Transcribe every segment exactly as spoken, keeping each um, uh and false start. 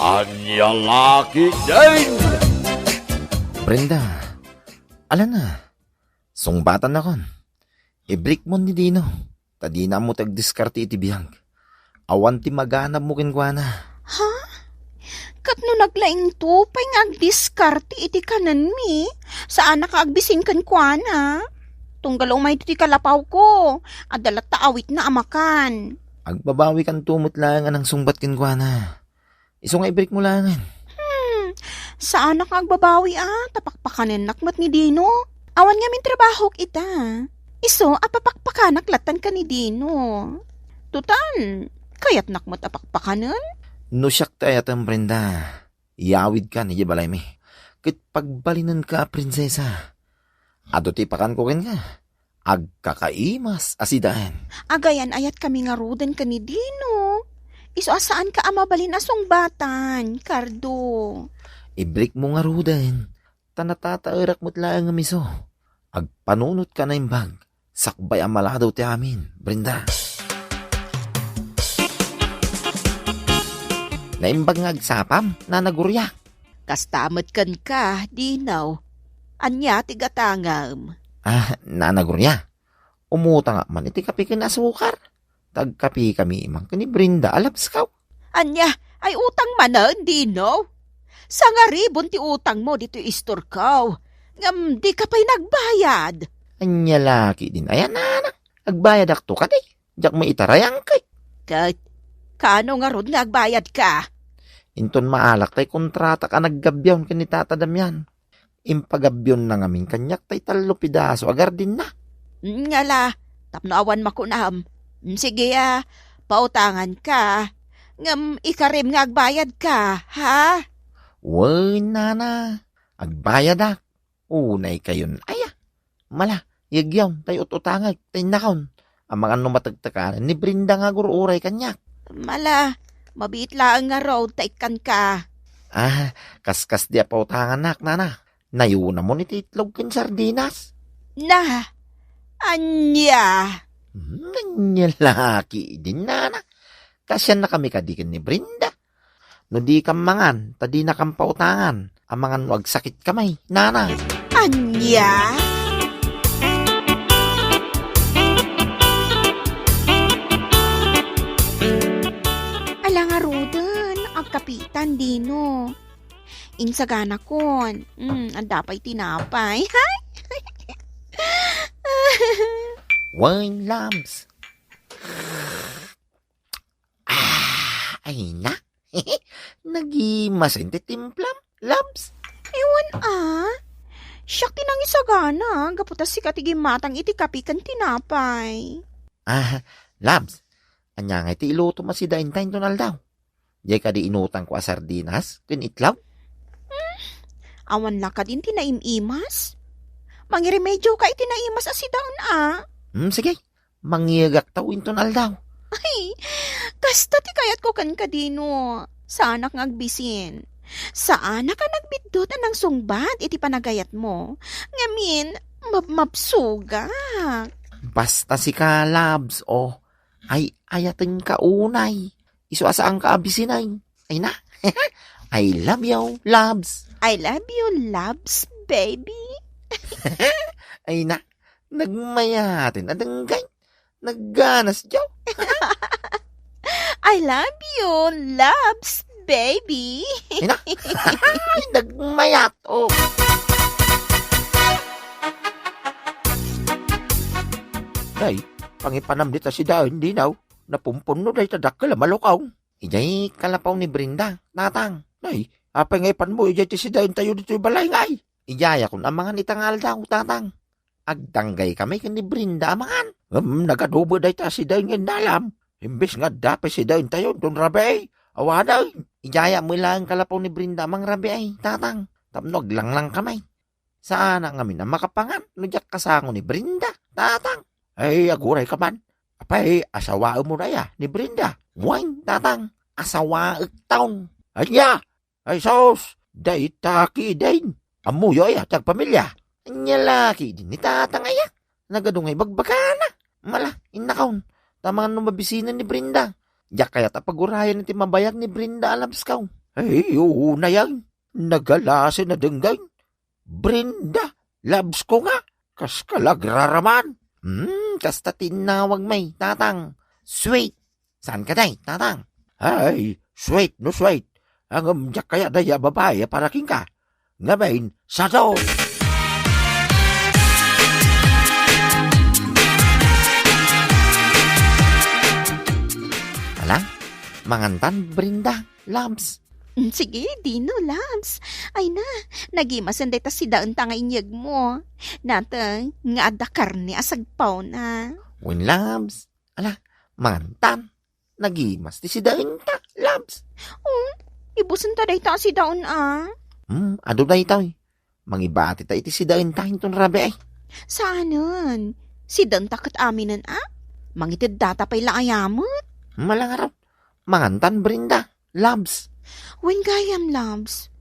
Ania la ketdin? Brenda, alana, sungbatannakon. Ibreak mo ni Dino, ta dina ammo ti agdiskarte iti biag. Awan ti maganabmo kenkuana. Ha? Ket no naglaingto pay nga agdiskarte iti kanenmi, saannak a agbisin kenkuana. Tunggal umay ti kalapawko, adda latta awitna a makan. Agbabawikanto met laeng a nangsungbat kenkuana. Isu nga ibreak mo laengen. Hmm, saannak nga agbabawi a, ta pakpakanennak met ni Dino. Awan ngamin trabahok ita. Isu a papakpakanak lattan ken ni Dino. Total, kayatnak met a pakpakanen. No siak ti ayatem, Brenda, iyawidkan idiay balaymi. Ket pagbalinenka a prinsesa. Adu ti ipakanko kenka. Agkakaimas a sidaen. Agayan-ayatkami ngaruden ken ni Dino. Isu a saanka a mabalin a sungbatan, Cardo. Ibreak mo ngaruden, ta natataerak met laeng a miso. Agpanunotka a naimbag, sakbay a maladaw ti amin, Brenda. Naimbag nga agsapam, Nana Gloria. Kasta met kenka, Dino. Ania ti gatangem? Ah, Nana Gloria, umutangak man iti kape ken asukar. Tagkapekami man ken ni Brenda a labskaw. Ania, ay utang manen, Dino? Sangaribon ti utangmo ditoy istorko. Ngem dika pay nagbayad. Ania la ketdin aya, Nana? Agbayadakto kadi. Diak met ita rayangkek. Ket, kaano ngarud nga agbayadka? Inton maalak tay kontratak a naggabiaw ken ni Tata Damian. Impagabionna ngamin kaniak tay tallo pidaso a gardinna. Ngala, tapno awan makunam. Sige a, pautanganka. Ngem ikarim nga agbayadka, ha? Wen, Nana, agbayadak. Unaykayon aya. Mala, yagyaw, tay ut-utangek, tay innakon. Amangan no matektekanen ni Brenda nga agur-uray kaniak. Mala, mabiit laeng ngarud ta ikkanka. Ah, kaskas di a pautanganak, Nana. Nayunamon iti itlog ken sardinas. Na, ania? Hmm, ania la ketdin, Nana. Kasiannakami kadi ken ni Brenda. No dikam mangan, ta dinakam pautangan. Amangan no agsakitkamay, Nana. Ania? Ala ngaruden, agkapitan, Dino. Insaganakon. Mm, adda pay tinapay. Wine, Labs. Ah, ay na. Nagimasin ti timplam, Labs. Ewan a. Siak ti nangisagana, gapu ta sika ti gimmatang iti kape ken tinapay. Ah, Labs, ania ngay ti ilutom a sidaenta inton aldaw? Diay kadi inutangko a sardinas ken itlog? Hmm, awan la kadin ti naim-imas? Mangiremedio ka iti naimas a sidaen a. Hmm, sige. Mangiyegak ta inton aldaw. Ay, kasta ti kayatko kenka, Dino. Saanak nga agbisin. Saanak a nagbiddut a nangsungbat iti panagayatmo. Ngamin, mabmabsogak. Basta sika, Labs, o. Ay, ayatenka unay. Isu a saanka a bisinay. Ay na. I love you, Labs. I love you, Labs, baby. Ay na. Nagmayaten a denggay. Nagganas, Joe. I love you, Labs, baby. Ay na. Ay, nagmayat, o. Nay, pangipanam dita sidaen, Dino. Napumpunno dayta dakkel a malukong. Idiay kalapaw ni Brenda, Tatang. Nay, apay nga ipanmo idiay ti sidaentayo ditoy balay ngay? Idiayakon a mangan ita nga aldaw, Tatang. Agdanggaykami ken ni Brenda a mangan. Ngem nagadubo dayta a sidaen nga innalam. Imbes nga adda pay sidaentayo inton rabii, awanen. Idiayak met laeng kalapaw ni Brenda a mangrabii, Tatang, tapno aglanglang kamay. Saanak ngamin a makapangan no diak kasango ni Brenda, Tatang. Ay, agurayka man. Apay, asawaemon aya ni Brenda? Wen, Tatang, asawaekton. Ania? Ay, sus! Dayta ketdin. Ammoyo aya ti agpamilia? Ania la ketdin ni Tatang aya? Nagadu nga ibagbagana. Mala, innakon. Ta amangan no mabisinen ni Brenda. Diak kayat a pagurayan iti mabayag ni Brenda a labskaw. Ay, oo na yan. Nagalasin na denggen. Brenda, loves ko nga. Kas ka lagraraman. Hmm, kasta ti innawag may, tatang. Sweet. Saan ka, day, tatang? Ay, sweet no sweet. Ang umdiak kaya day a babae para kinka. Ngamin, sado! Ala, mangantan, Brenda, loves. Mm, sige, Dino, loves. Ay na, nagimasen dayta sidaenta nga inyegmo. Nateng nga adda karne a sagpawna. Wen, loves. Ala, mangantan. Nagimas ti sidaenta, loves. Oh, ibusenta dayta a sidaen a. Hmm, adu daytoy. Mangibati ta iti sidaenta inton rabii. Saanen? Sidaenta ket aminen a? Mangiteddata pay la aya met. Malangarot. Mangantan, Brenda. Loves. Wen gayam, loves.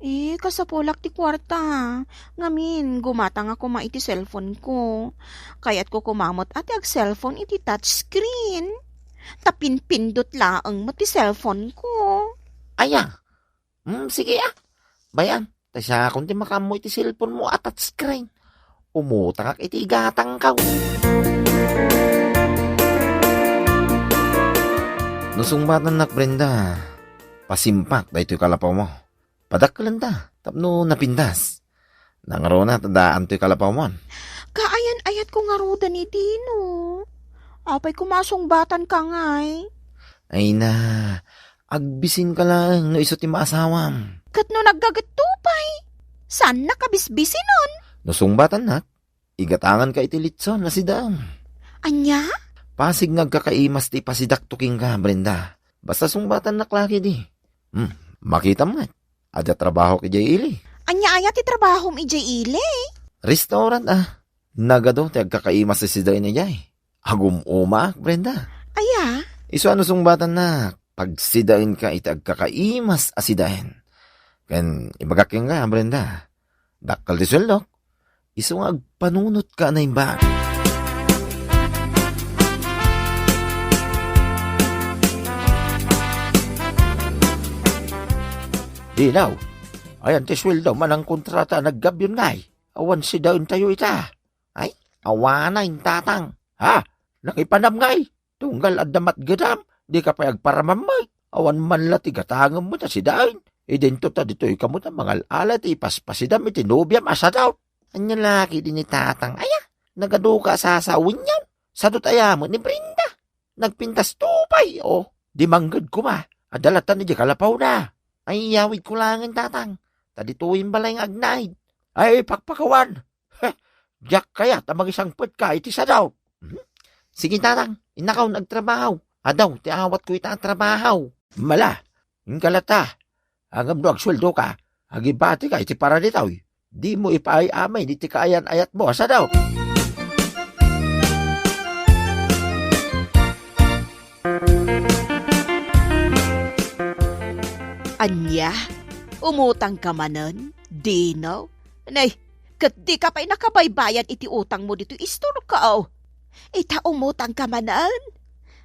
Eh, kasapulak ti kuarta. Ngamin, gumatang a koma iti cellphone ko. Kayatko koma met a ti ag-cellphone iti touchscreen. Ta pinpindot laeng met ti cellphone ko. Aya? Hmm, sige a. Bay-am, ta siakon ti makaammo iti cellphone mo a touchscreen. Umutangak iti igatangko. No sungbatannak, Brenda, pasimpak daytoy kalapawmo. Padakkelenta tapno napintas. Nangruna ta daan toy kalapawmon. Kaayan-ayatko ngaruden ni Dino. Apay koma a sungbatanka ngay? Ay na, agbisinka laeng no isu ti maasawam. Ket no naggagetto pay, saannak a bisbisinon? No sungbatannak, igatanganka iti litson a sidaem. Ania? Pasig nga agkakaimas ti ipasidakto kenka, Brenda. Basta sungbatannak la ketdi. Hmm, makitam met. Adda trabahok idiay ili. Ania aya ti trabahom idiay ili? Restaurant a. Nagadu ti agkakaimas a sidaen idiay. Agum-umaak, Brenda. Aya? Isu a no sungbatannak, pagsidaenka iti agkakaimas a sidaen. Ken ibagak kenka, Brenda, dakkel ti sueldok. Isu nga agpanunotka a naimbag. Dinaw, ayan ti sueldo manang kontrata a naggabion ngay. Awan sidaentayo ita. Ay, awanen, tatang. Ha? Nakipanam ngay? Tunggal adda matgedam, dika pay agparamammay. Awan man la ti gatangem met a sidaen. Idinto ta ditoy kamo ta mangal-ala ti ipaspasidam iti nobiam a sadaw. Ania la ketdi ni tatang aya? Nagaduka a sasawenyan. Sadot aya met ni Brenda. Nagpintas to pay, o. Di mangged koma. Adda latan idiay kalapawna. Ay, iyawidko laengen, tatang. Ta ditoyen balay nga agnaed. Ay, pakpakawan. Heh, diak kayat a mangisangpetka iti sadaw. Hmm? Sige, tatang, innakon agtrabaho. Adu ti awatko ita a trabaho. Mala, inka latta. Ngem no agsueldoka, agibatika iti para ditoy. Dimo ipaay-amay iti kaayan-ayatmo a sadaw. Ania? Umutangka manen, Dino? Nay, ket dika pay nakabaybayad iti utangmo ditoy istorko. Ita umutangka manen?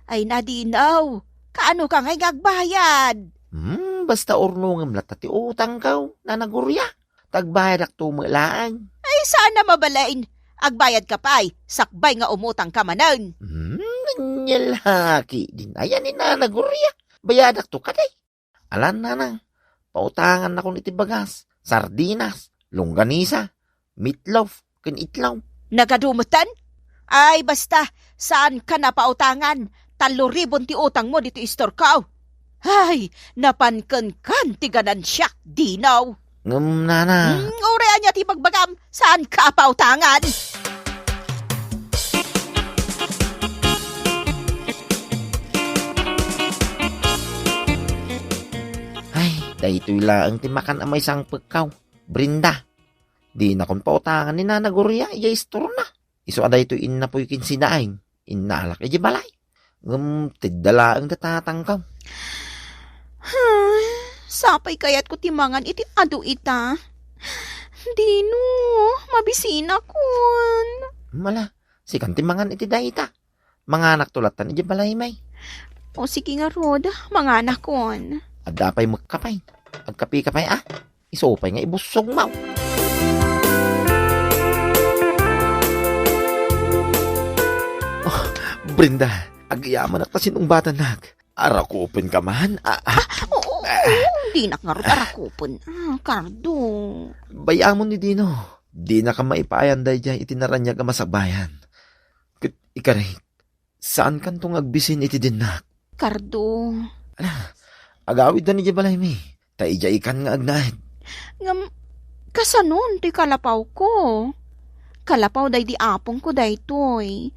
Ay, Dino, kaanoka ngay nga agbayad? Hmm, basta urnongem latta ti utangko, Nana Gloria. Ta agbayadakto met laeng. Ay, saan a mabalin. Agbayadka pay, sakbay nga umutangka manen. Hmm, ania la ketdin aya ni Nana Gloria. Bayadakto kadi. Alan, nanang, pautangannakon iti bagas, sardinas, longganisa, meatloaf, ken itlog. Nagadu metten? Ay, basta, saanka a pautangan. Tallo ribon ti utangmo ditoy istorko. Ay, napan kenkan ti ganansiak, Dino. Ngem, nana. Hmm, uray ania ti ibagbagam, saanka a pautangan. Ay, daytoy laeng ti makan a maisangpetko, Brenda. Dinakon pautangan ni Nana Gloria idiay istorna. Isu a daytoy innapoy ken sidaen, innalak idiay balay. Ngem tedda laeng da tatangko. Sapay kayatko ti mangan iti adu ita. Dino, mabisinakon. Mala, sikan ti mangan iti dayta. Manganakto lattan idiay balay, may. O sige ngarud, manganakon. Adda pay met kape. Agkapeka pay, a? Isu pay nga ibussogmo. Oh, Brenda, agyamanak ta sinungbatannak. Arakupenka man? A, a. Ah, oo, oo, dinak ngarud arakupen. Ah, Cardo. Bay-amon ni Dino. Dinaka maipaayanda idiay iti naraniag a masakbayan. Ket ikarik, saankanto nga agbisin iti dinnak. Cardo. Ala, agawiddan idiay balaymi. Ta idiay ikan nga agnaed. Ngem, kasanon toy kalapawko? Kalapaw daydi apongko daytoy.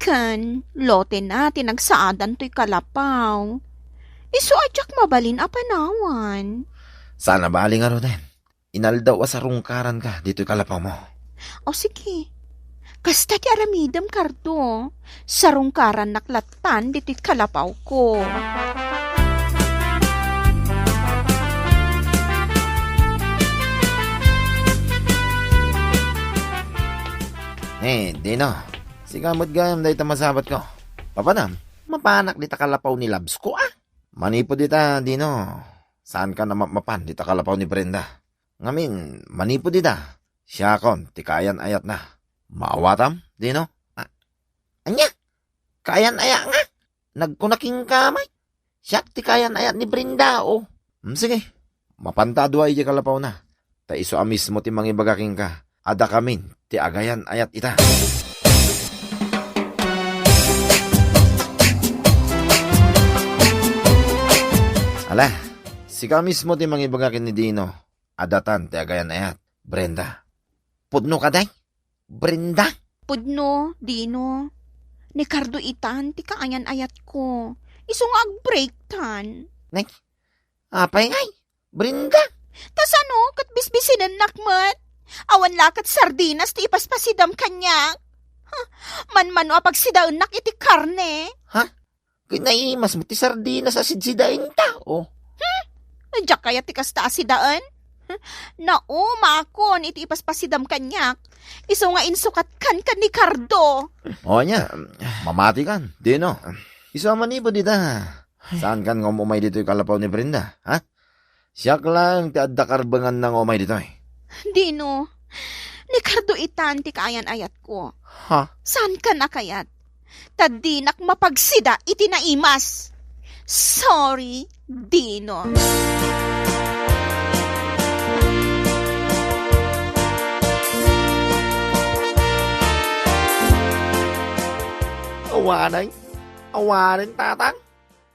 Ken, lotena ti nagsaadan toy kalapaw. Isu a diak mabalin a panawan. Saan a bali ngaruden. Inaldaw a sarungkaranka ditoy kalapawmo. O, sige. Kasta ti aramidem, Cardo. Sarungkarannak lattan ditoy kalapawko. Eh, Dino. Sika met gayam dayta masabatko. Papanam, mapanak dita kalapaw ni Labsko, a? Manipud ita, Dino. Saanka a mapmapan dita kalapaw ni Brenda. Ngamin, manipud ita, siakon ti kaayan-ayatna. Maawatam, Dino? A-, ania? Kaayan-ayat nga? Nagkuna kenka met. Siak ti kaayan-ayat ni Brenda, o. Hmm, sige. Mapanta a dua idiay kalapawna. Ta isu a mismo ti mangibaga kenka a dakamin ti agayan-ayat ita. Ala, sika mismo ti mangibaga ken ni Dino. Adatan ti agayan-ayat, Brenda. Pudno kadi, Brenda? Pudno, Dino. Ni Cardo itan ti kaayan-ayatko. Isu nga agbreaktan. Nay, apay ngay, Brenda? Kasano ket bisbisinennak met? Awan la ket sardinas ti ipaspasidam kaniak. Huh, manmano a pagsidaennak iti karne. Ha? Ket naimas met ti sardinas a sidsidaenta, o. Hmm? Diak kayat ti kasta a sidaen? Hmm? Naumakon iti ipaspasidam kaniak. Isu nga insukatkan ken ni Cardo. O, ania, mamatikan, Dino. Isu a manipud ita. Saankan nga um-umay ditoy kalapaw ni Brenda, ha? Siak laeng ti adda karbenganna nga umay ditoy. Dino, ni Cardo itan ti kaayan-ayatko. Ha? Saankan a kayat? Ta dinak mapagsida iti naimas. Sorry, Dino. Awanen, awanen, tatang.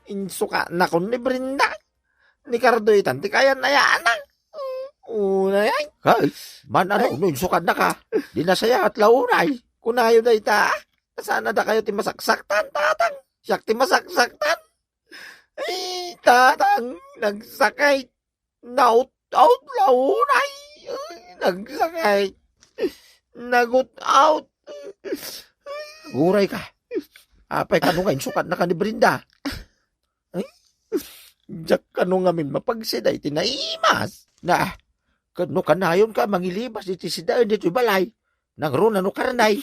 Insukatnakon ni Brenda. Ni Cardo itan ti kaayan-ayatna. Unay, ay. Kay, man-ano no insukatnaka? Di nasayaat la unay. Kunayo dayta. Saan a dakayo ti masaksaktan, tatang? Siak ti masaksaktan. Ay, tatang, nagsakit. Naut-out la unay. Ay, nagsakit. Nagut-out. Uray ka. Apay kano nga insukatnaka ni Brenda? Ay, diak kano ngamin mapagsida iti naimas. Na, ket no kanayonka a mangilibas iti sidaen ditoy balay, nangruna no karnay.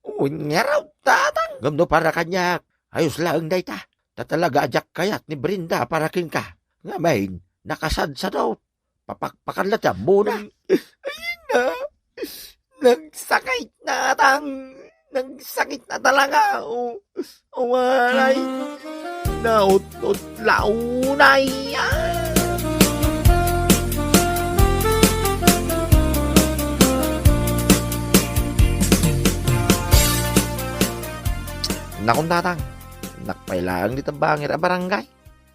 Uy, ngarud, tatang. Ngem no para kaniak, ayos laeng dayta. Ta talaga a diak kayat ni Brenda para kenka. Ngamin, nakasadsadot. Papakpakan la ti ammona. Ay, na. Nagsakit na, tatang. Nagsakit na talaga. O, awaray. Naut-ut la unay. Ah. Nakon, tatang, innak pay laeng dita bangir a barangay.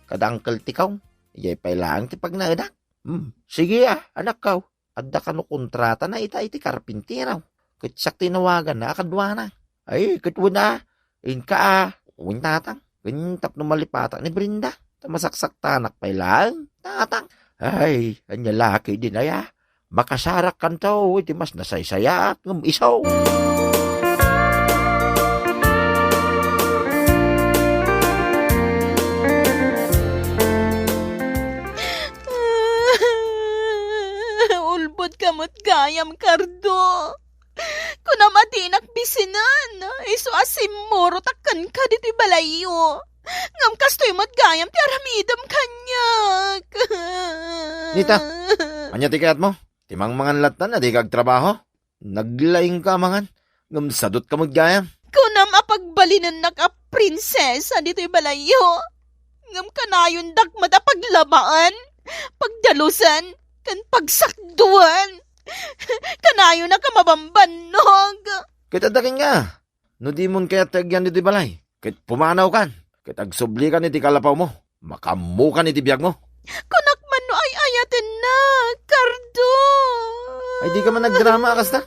Kada Uncle Tikong, idiay pay laeng ti pagnaedak. Hmm, sige a, anakko. Adda kano kontratana ita iti karpintero. Ket siak ti inawaganna a kaduana. Ay, ket wen a, inka a, wen, tatang. Ken tapno malipatak ni Brenda, ta masaksaktanak pay laeng, tatang. Ay, ania la ketdin aya? Makasarakkanto iti mas nasaysayaat ngem isu. Ulbodka met gayam, Cardo. Kunam a dinak bisinen, isu a simmurotak kenka ditoy balayyo. Ngem kastoy met gayam ti aramidem kaniak. Nita, ania ti kayatmo? Ti mangmangan latta a dika agtrabaho? Naglaingka a mangan, ngem sadutka met gayam. Kunam a pagbalinennak a prinsesa ditoy balayyo. Ngem kanayondak met a paglamaan, pagdalusan, ken pagsakduan. Kanayonak a mabambannog. Ket adda kenka, no dimon kayat ti agyan ditoy balay, ket pumanawkan, ket agsublikan iti kalapawmo. Makaammokan iti biagmo. Kunak man no ay-ayatennak, Cardo. Ay, dika man agdrama a kasta.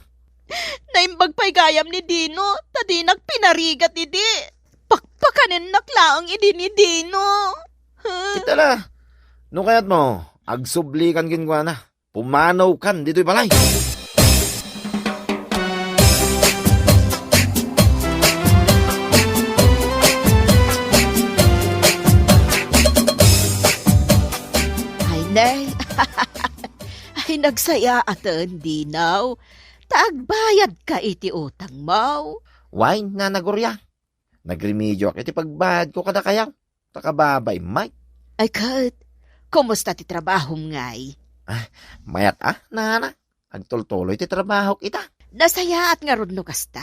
Naimbag pay gayam ni Dino, ta dinak pinarigat idi. Pakpakanennak laeng idi ni Dino. Ket ala, no kayatmo, agsublikan kenkuana. Pumanawkan ditoy balay. Ay, nay. Ay, nagsayaaten, Dino. Ta agbayadka iti utangmo. Wen, Nana Gloria. Nagremedioak iti pagbayadko kadakayo. Ta kababaim met. Ay, ket, kumusta ti trabahom ngay? Ah, mayat a, nana. Agtultuloy ti trabahok ita. Nasayaat ngarud no kasta.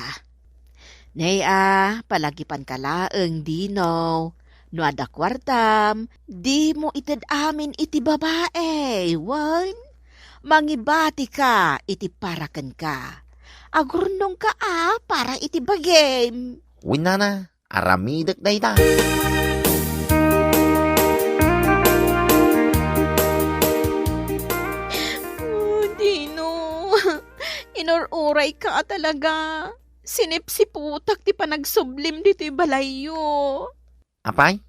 Nay a, palagipanka laeng, Dino. No adda kuartam, dimo ited amin iti babai, wen? Mangibatika iti para kenka. Agurnongka a para iti bagim. Wen, nana. Aramidek dayta. Oh, Dino, inur-urayka talaga. Sinipsiputak ti panagsublim ditoy balayyo. Apay?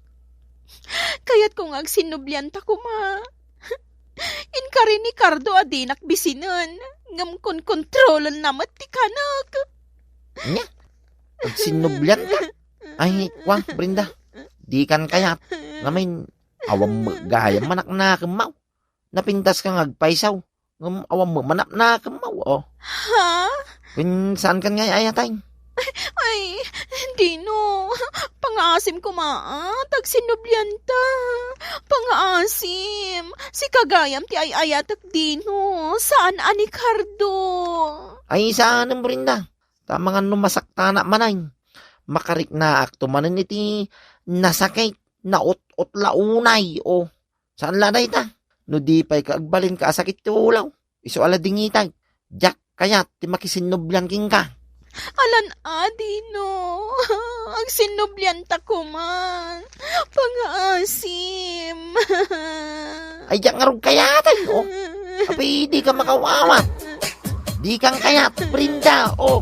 Kayatko nga agsinnublianta koma. Inkari ni Cardo a dinak bisinen, ngem konkontrolenna met ti kanek. Ania? Agsinnublianta? Ay, kwa, Brenda, dikan kayat. Ngamin, awan met gayam manaknakemmaw. Napintaska nga agpaysaw. Ngem awan met manaknakemmaw, o. Ha? Wen, saankan nga ay-ayaten? Ay, Dino, pangaasim koma, a, ta agsinnublianta. Pangaasim, sika gayam ti ay-ayatek, Dino, saan a ni Cardo. Ay, saanen, Brenda. Ta amangan no masaktanak manen. Makariknaakto manen iti nasakit, naut-utla unay, o. Saan la dayta? No di pay ka agbalin ka a sakit ti ulo, isu a la dingitag. Diak kayat ti makisinnublian kenka. Alan a, Dino. Agsinnublianta koman. Pangaasim. Ay, diak ngarud kayatan, o. Apay, dika makawawa. Dikan kayat, Brenda, o.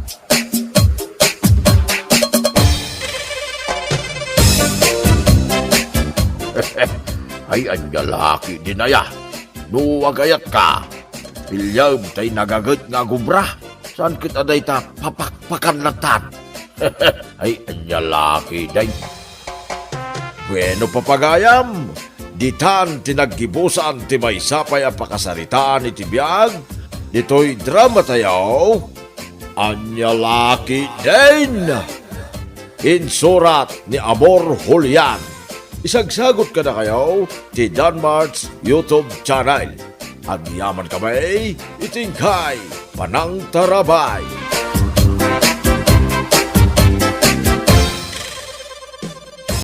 Ay, ania la ketdin aya. No agayatka, piliem tay nagaget nga agubra. Saan ket a dayta papakpakan lattan. Ay, ania la ketdin. Bueno, papagayam, ditan ti naggibusan ti maysa pay a pakasaritaan iti biag ditoy dramatayo. Ania la ketdin? Insurat ni Amor Julian. Isagsagut kadakayo ti Danmart's YouTube channel. Agyamankami iti inkay panangtarabay.